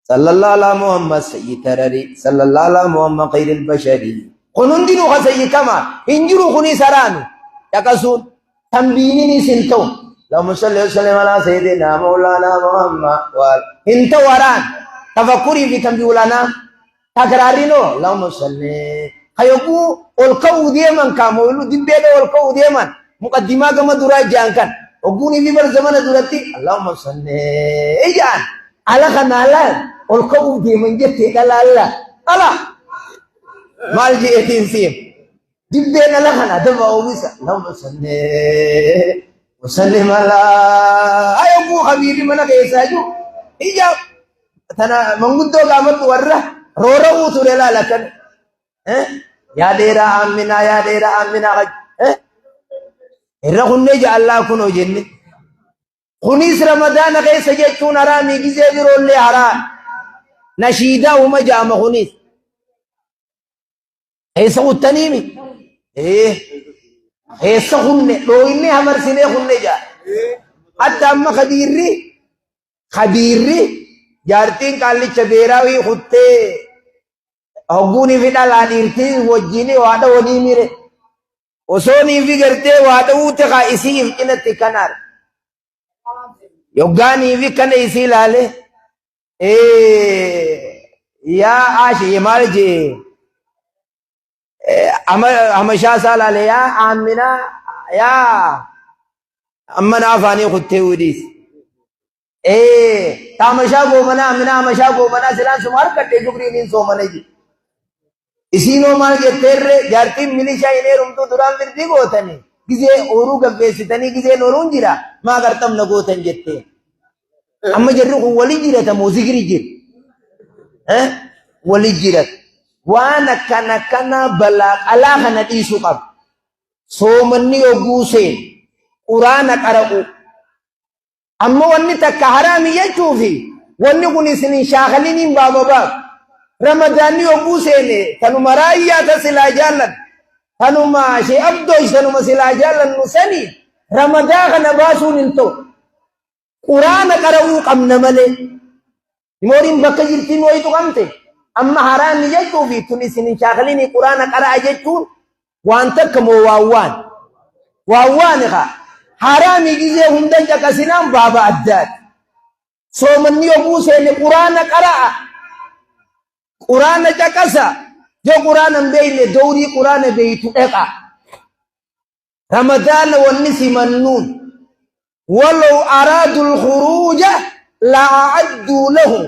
Sallallahu ala Muhammad sayyid tarari sallallahu ala Muhammad khairil bashari. Kun hundinuu ka sayyikama hin jiru kunis haraami. Caqasuun tanbiininis hin ta'u. Allahumma salli wa sallim ala sayyidina maulana Muhammad wa hin ta'u haraami. Tafakkurii fi tanbii ulaanaa takraarrinoo Allahumma salli. Kayogguu ol ka'uu deeman kaamoolu dibbeedha ol ka'uu deeman muqaddimaa gama duraa jaan kan hogguunii fi bar zamana duratti Allahumma salli jaan. Ala kanaa laal ol ka'uuf deeman jettee dhalaalla. Ala maal jeetiin siim. Dibbeen ala kana daba oomisa. Nama sannee wasallim alaa. Ayogguu habiibi mana keessaa jiru. Ija tana manguddoo gaafadhu warra roora'uu ture laala kan. Yaa dheeraa amminaa yaa dheeraa amminaa. Irra kunnee ja'allaa kunoo jenne. Kunis Ramadaana keessa jechuun haraami gizee biroollee haraam. Nashiidaa huma ja'ama kunis. Keessa kuttaniimi? Ee. Keessa kunne dhooyinne hamarsinee kunne ja'a. Hatta amma kabiirri kabiirri jaartiin qaallicha beeraawii kuttee hogguunii fi dhalaa dhiirtii wajjin waa dhawanii mire. Osoo niifi gartee waa dhawuutti kaa isii if cinatti kan arge. Yoggaa niifi kana isii ilaale yaa Aashee maal jee amashaa isaa ilaale yaa Aaminaa yaa amma na afaanii kuttee udhiis. Ee taamashaa goomanaa aminaa amashaa goomanaa silaan suma harkadhe shukriin hin soomane jedhe. Isiinoo maal jetteerre jaartiin milishaa hin heerumtuu duraan firdii gootanii gizee ooruu gaffeessitanii gizeen ooruun jira maa qarxamna gootan jettee. Amma jarri kun wali jirata moo zikri jira? Eh? Wali jirata. Waan akkana akkana balaa qalaa kana dhiisuu qaba. Soomanni yogguu seenu quraana qara'u Amma wanni takka haraami jechuufi wanni kun isin hin shaakaliniin baaba baab. Ramadaanni yogguu seene tanuma raayyaa ta silaa jaallan tanuma shee abdoosh tanuma silaa jaallannu sani ramadaa kana baasuun hin ta'u. Quraana qara'uu qabna malee. Himooriin bakka jirtiin wayitu qabte amma haraami jechuufi tun isin hin shaakalinii quraana qara'a jechuun waan takka moo waan waan waan waan kaa haraami gizee hundan caqasinaan baaba addaati. Soomanni yogguu seene quraana qara'a quraana caqasa yoo quraana hin beekne dowrii quraana beektu dheqa. Ramadaana wanni simannuun walow araadu lkhuruuja la a'adduu lahu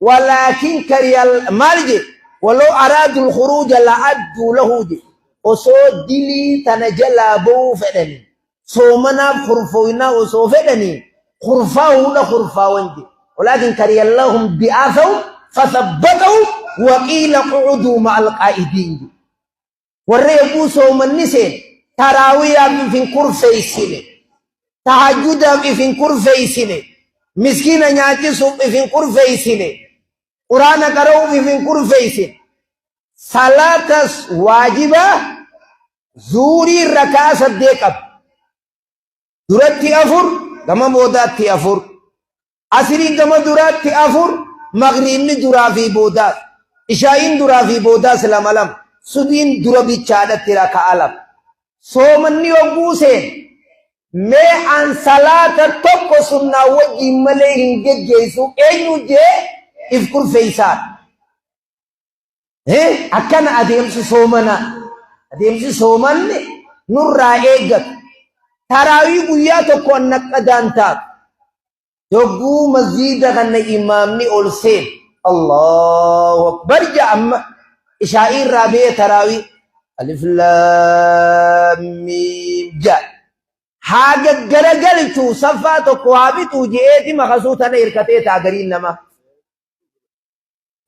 walaakin kariya maal je walow araadu lkhuruuja la adduu lahu je osoo dilii tana jalaa ba'uu fedhanii soomanaaf kurfooynaa osoo fedhanii kurfaahuudha kurfaawan je walaakin kariya lahum bi'athahum fathabbatahum waqiila qu'uduu ma'al qaa'idiin je Warra yogguu soomanni seene taraawiyaaf if hin kurfeessine, tahajjudaaf if hin kurfeessine, miskiina nyaachisuuf if hin kurfeessine, quraana qara'uuf if hin kurfeessine. Salaatas waajibaa zuurii rakaa saddeet qaba. Duratti afur, gama boodaatti afur. Asriin gama duraatti afur, magriibni duraa fi boodaas. Ishaa'iin duraa fi boodaas lama lama. Subiin dura bichaadhatti raka'a lama. Soomanni yogguu seene mee an salaata tokko sunnaa wajjiin malee hin geggeessu eenyu jee if kurfeeysaadha. Akkana adeemsi soomanaa. Adeemsi soomanni nurraa eeggatu. Taraawii guyyaa tokko annaqqadaan taatu. Yogguu masjiida kana imaamni ol seenu. Allahu Akbar ja'a amma. Ishaa'ii irraa ba'ee taraawii. Alif laam miim ja'a. Haa gaggaragalchuu saffaa tokko haa bituu je'eeti makasuu tana hirkatee ta'a gariin namaa.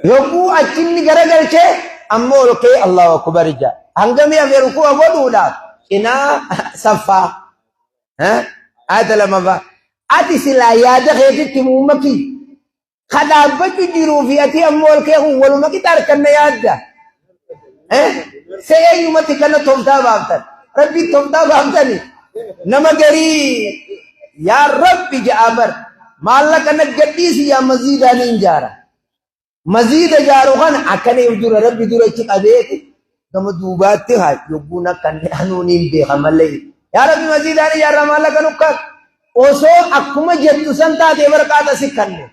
Yogguu achinni garagalchee amma ol ka'ee Allahu Akbar ja'a. Hangamii hafe ruku'a godhuudhaaf cinaa saffaa. Ayata lamaffaa. Ati silaa yaada keetitti muummaki. Ka dhaabbachuu jiruu fi ati ammoo ol ka'ee kun waluma qixa harkanna yaadda. Se eenyumatti kana tooftaa baaftan. Rabbiin tooftaa baaftani. Nama garii yaa Rabbi ja'a bar. Maallaqa naggadhiisi yaa maziidaa niin jaara. Maziida jaaru kana akkana dura Rabbi dura achi qabeeti gama duubaatti haa yogguun akkanni anuun hin beeka malee. Yaa Rabbi maziidaan ijaarraa maallaqa nukkaan osoo akkuma jettu san taatee barqaaxa siqqanne.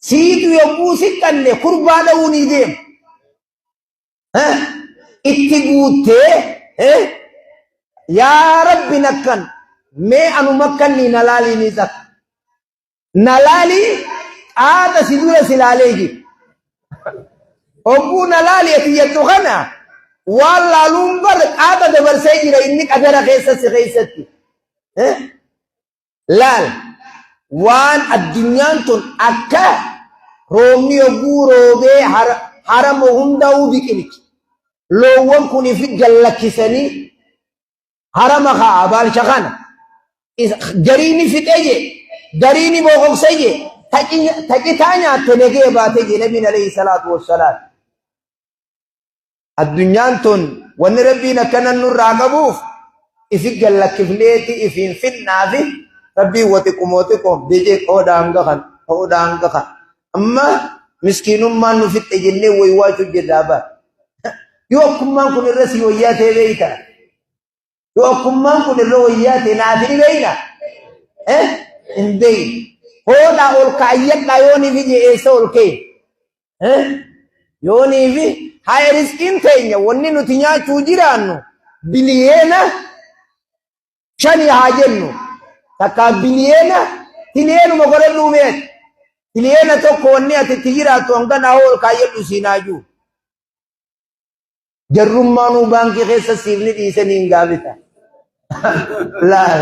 Siitu yogguu siqqanne kurbaa dha'uu ni deema. Itti guuttee yaa Rabbi nakkan mee anuma akkanni na laalii ni takka. Na laalii qaata si dura si laalee jiru. Hogguu na laali ati jettu kana waan laaluun bar qaata dabarsee jira inni qadara keessa si keessatti. Laal waan addunyaan tun akka roobni yogguu roobee harama hundaa'uu biqilchi. Loowwan kun ifi gallakkisanii harama kaa baalcha kana gariini fixe je gariini boqoqse je tacitaa nyaatte negee baate je nabiin alayhi salaatu wassalaam. Addunyaan tun wanni Rabbiin akkana nurraa qabuuf ifi gallakkifneeti ifiin finnaafi Rabbiin wa xiqqumoo xiqqoo biyya qooda hanga kan qooda hanga kan amma miskiinummaan nu fixxe jennee waywaachuu jirraa bara. Yoo akkummaan kun irra si wayyaa ta'e beeyta. Yoo akkummaan kun irra wayyaa ta'e naaf ni beeyna. Eh? Hin beeyne. Hoodhaa ol kaayyadhaa yoo ni fije eessa ol ka'e? Eh? Yoo ni fi haa riskiin teenya wanni nuti nyaachuu jiraannu biliyeena shani haa jennu. Takkaa biliyeena tiliyeenuma godhadhuu meeti. Tiliyeena tokko wanni ati itti jiraattu hangana haa ol kaayyadhu siin haa jiru. Jarrummaanuu baankii keessa siif ni dhiisanii hin gaafita. Laal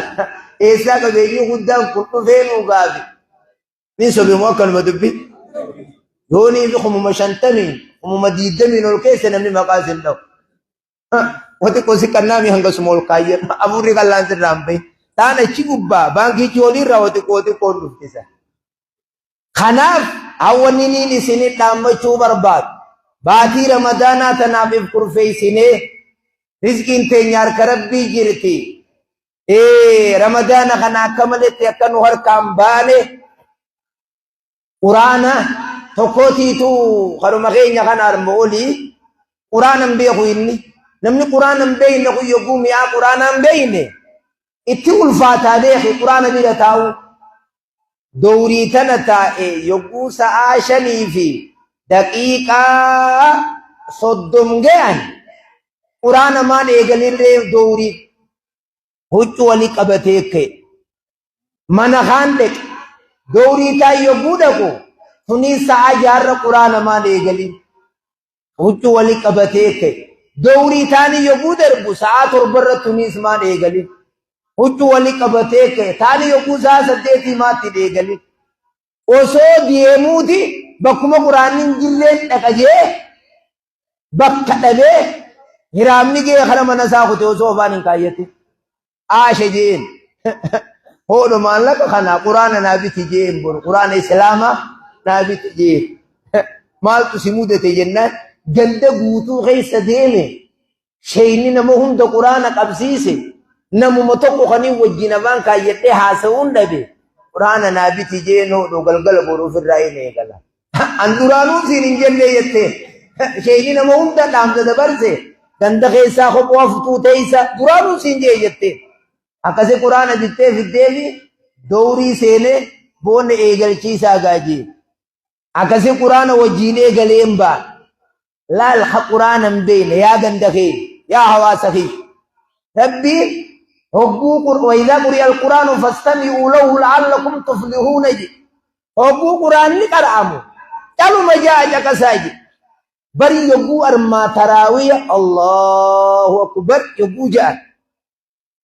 eessaa qabeenyi guddaan kun dhufee nuu gaafi. Ni sobe moo akkanuma dubbi. Yoonii fi 50,000 20,000 ol keessa namni maqaa sin dha'u. Wati qosi qannaami hanga suma ol kaayyee afuurri qallaan sirraa hin bahin. Taan achi gubbaa baankichi oliirraa wati qooti qoon dhuftisa. Kanaaf hawwanni niin isinit dhaammachuu barbaadu baatii Ramadaanaa tanaaf if kurfeeysinee rizqiin teenya harka Rabbii jirti. Ee Ramadaana kana akka maletti akka nu harkaan baane Quraana tokkootiitu kanuma keenya kana arma olii Quraana hin beeku inni. Namni Quraana hin beekne kun yogguu mi'aa Quraanaa hin beekne itti ulfaataa beeki Quraana bira taa'uu. Dowrii tana taa'e yogguu sa'aa 5:30 gayan Quraana maan eegalirree dowrii huccuu wali qabatee ka'e. Mana kaan dheqe. Dowrii taan yogguu dhaqu tunii sa'aa jaarra Quraana maan eegalin. Huccuu wali qabatee ka'e. Dowrii taanii yogguu darbu sa'aa torbarra tuniis maan eegalin. Huccuu wali qabatee ka'e. Taanii yogguu sa'aa saddeetii maatti hin eegalin. Osoo deemuuti bakkuma quraanni hin jirreen dhaqa jee bakka dhabee hiraamni ga'e kana mana isaa kute osoo afaan hin kaayyatin. Aasha jeen. Hoodho maallaqa kana quraana naa biti jeen boru quraana islaamaa naa biti jeen. Maaltu si mudate jennaan ganda guutuu keessa deeme sheeyni nama hunda quraana qabsiise namuma tokko kaniin wajjin afaan kaayyadhee haasa'uun dhabe quraana naa biti jeen hoodho galgala boru ofirraa hin eegala. An duraanuu siin hin jennee jettee sheeyni nama hunda dhaamsa dabarse ganda keessaa kophoo hafutuu teessa duraanuu siin jee jettee akkasi quraana bittee fiddeefi dowrii seenee boonna eegalchiisaa gaajee akkasi quraana wajjiin eegaleen baa laal ha quraana hin beekne yaa ganda kee yaa hawaasa kee rabbiin hogguu wayidhaa quri'a alquraanu fastami'uu lahu la'allakum tuflihuuna jedhe. Hogguu quraanni qara'amu caluma ja'a caqasaa jedhe. Bari yogguu armaa taraawiya Allahu akbar yogguu ja'an.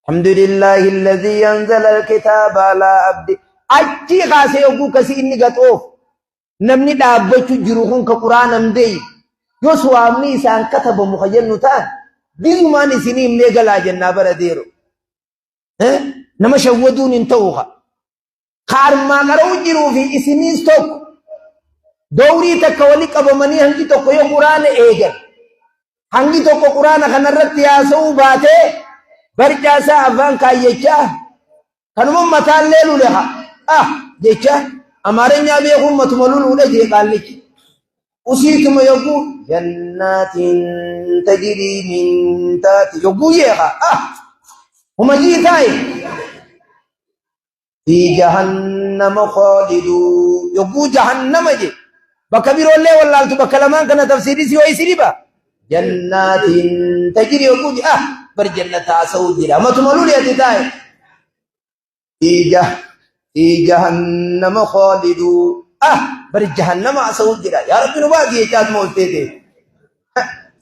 Alhamdulillahi alladhii anzala alkitaaba alaa abdi. Achii kaasee yogguu kasii inni gaxoof namni dhaabbachuu jiru kun ka quraana hin beeyne. Yoo suwaamni isaan katabamu ka jennu ta'an bizumaan isinii himnee galaa jennaa bara deero. Nama shawwaduun hin ta'u ka. Ka armaa qara'u jiruu fi isiniis tokko. Dowrii takka wali qabamanii hangi tokko yoo quraana eegan. Hangi tokko quraana kanarratti haasa'uu baatee barcaa isaa afaan kaayyachaa kanuma mataallee lule ha ah jecha amaarenyaa beekuun matuma luluudha jee qaallichi. Usiituma yogguu jannaatin tajrii min taati yogguu jeeqa ah huma jii taaye fi jahannama khaaliduu yogguu jahannama je bakka biroollee wallaaltu bakka lamaan kana tafsiirri si ho'isi dhiba jannaatin tajrii yogguu je ah bar jannata haasa'uu jira matuma luli ati taaye fi jahannama khaaliduu ah bar jahannama haasa'uu jira yaa rabbi nu baasi jechaatuma ol teete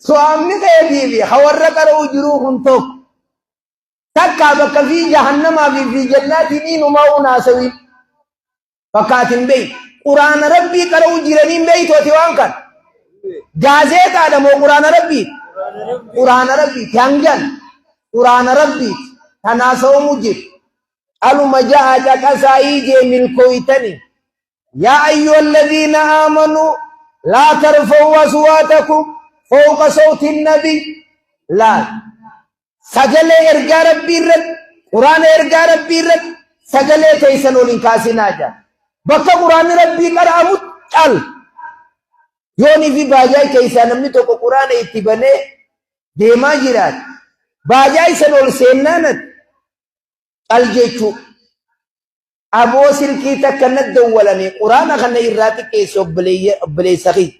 su'aamni keetii fi hawarra qara'uu jiruu kun tokko takkaa bakka fi jahannamaa fi fi jannaatiin inumaa unaasawiin bakka ati hin beeyne quraana rabbii qara'uu jiranii hin beeytu ati waan kana gaazeexaadha moo quraana rabbii quraana rabbiiti hangan quraana rabbiiti kan haasawamu jiru aluma ja'a caqasaa ijee milkooytani yaa ayyuha alladhiina aamanuu laa tarfa'uu aswaatakum fawqa sawti nabiy laal Sagalee ergaa Rabbii irratti, Qur'aana ergaa Rabbii irratti sagalee teessan ol hin kaasinaa jedha. Bakka Qur'aanni Rabbii qara'amutti cal. Yoonii fi baajaaj keessaa namni tokko Qur'aana itti banee deemaa jiraate. Baajaaj san ol seennaanatti cal jechuu. Aboo silkii takka na dawwalanii Qur'aana kana irraa xiqqeessi obboleessa kiyya.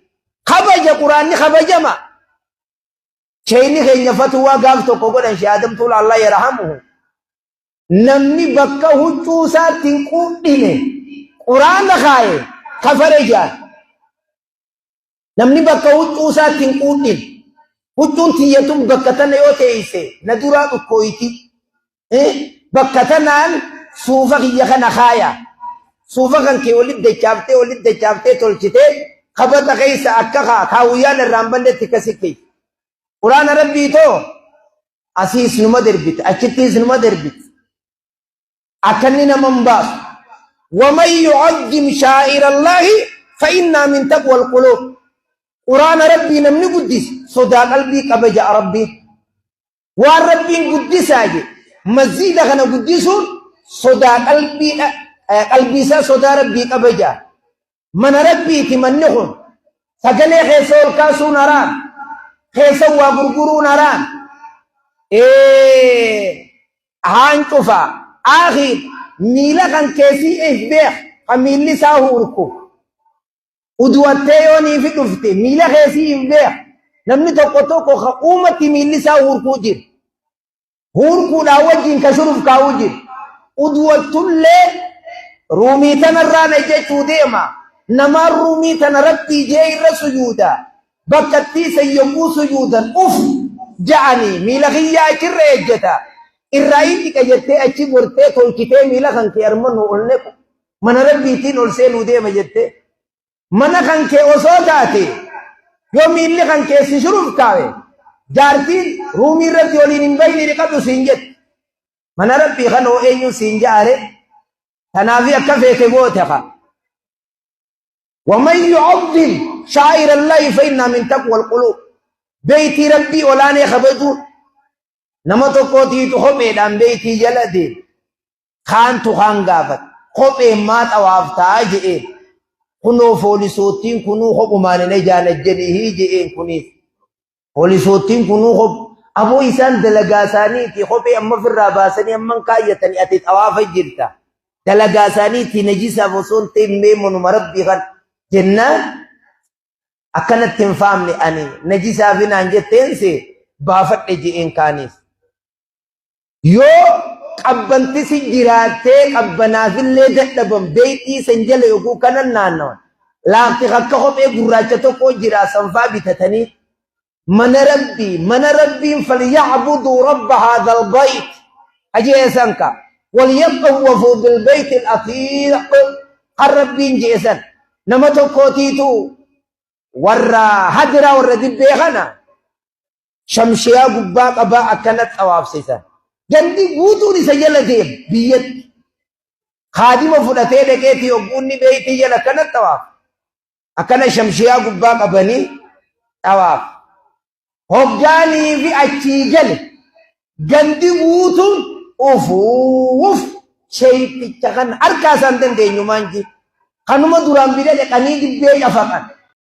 Kabaja Qur'aanni kabajama. Sheeyni keenya fatuwaa gaaf tokko godhan Shee Adam Tuula Allah yarhamuhu. Namni bakka huccuu isaatti hin quudhine quraana kaaye kafare jaan. Namni bakka huccuu isaatti hin quudhine huccuun tiyya tun bakka tana yoo teeyse na duraa dhukkooyti. Bakka tanaan suufa kiyya kana kaaya. Suufa kan kee walitti dachaaftee walitti dachaaftee tolchitee kabata keessa akka kaawuyyaan irraa hin bannetti kasi keessa. Quraana Rabbii too asiis numa darbite achittiis numa darbite. Akka inni nama hin baasu. Waman yu'azzim shaa'irallaahi fa'innaa min taqwal quluub. Quraana Rabbii namni guddise sodaa qalbii qaba ja'a Rabbiin. Waan Rabbiin guddisaa jedhe masjiida kana guddisuun sodaa qalbiidha qalbii isaa sodaa Rabbii qaba ja'a. Mana Rabbiiti manni kun sagalee keessa ol kaasuun haraam keessa waa gurguruun haraam haan cufa akhiir miila kan keessii if beek kan miilli isaa huurku Uduwattee yoo niifi dhufte miila kee sii hin beek. Namni tokko tokko ka uumatti miilli isaa huurkuu jira. Huurkuudhaan wajjin ka shuruf kaa'uu jira. Uduwattullee ruumii tanarraa na jechuu deema. Namaan ruumii tana rabbii jee irra sujuuda. Bakka ittii san yogguu sujuudan uf ja'anii miila kiyyaa achirra ejjeta. Irraa hin dhiqa jettee achi gortee tolchitee miila kan kee arma nu ol nequ. Mana Rabbiitiin ol seenuu deema jettee mana kan kee osoo taate yoo miilli kan kee si shuruuf kaawe jaartiin ruumii irratti waliin hin bayni dhiqadhu siin jette. Mana Rabbii kan hoo eenyuun siin ja'are tanaafi akka feete goote kaa. ومن يعظم شعائر الله فإنها من تقوى القلوب بيتي ربي olaanee kabajuu nama tokkootiitu kopheedhaan beeytii jala deema. Kaantu kaan gaafate. Kopheen maa xawaaftaa je'een. Kunoo foolisoottiin kunuu kophumaan hin ejaanajjanihii je'een kuniis. Foolisoottiin kunuu kophu. Aboo isaan dalagaa isaaniiti kophee amma ofirraa baasanii amman kaayyatanii ati xawaafa jirta. Dalagaa isaaniiti najisaaf osoo hin ta'in mee manuma rabbii kan jennaan akkanatti hin faamne ani najisaafi naan jetteen see baafadhe je'een kaaniis. Yoo qabbanti si jiraattee qabbanaafillee dadhaban beeytii san jala yoguu kanan naannawan. Laafti akka kophee gurraacha tokko jira sanfaa bitatanii mana rabbii mana rabbiin falyacbuduu rabba haadhal bayt ajeesan ka walyaxawwafuu bilbeyti alatiiq kan rabbiin jeesan nama tokkootiitu warra hadiraa warra dibbee kana shamshiyaa gubbaa qabaa akkana xawaafsisan. Gandi guutuun isa jala deema biyyatti. Kaadima fudhatee dhaqeeti yogguunni beeytii jala akkana xawaaf. Akkana shamshiyaa gubbaa qabanii xawaaf. Hoggaanii fi achii gale gandi guutuun ufuuf sheeyticha kana harkaa isaan dandeenyu maanji. Kanuma duraan bira dhaqanii dibbee cafaqan.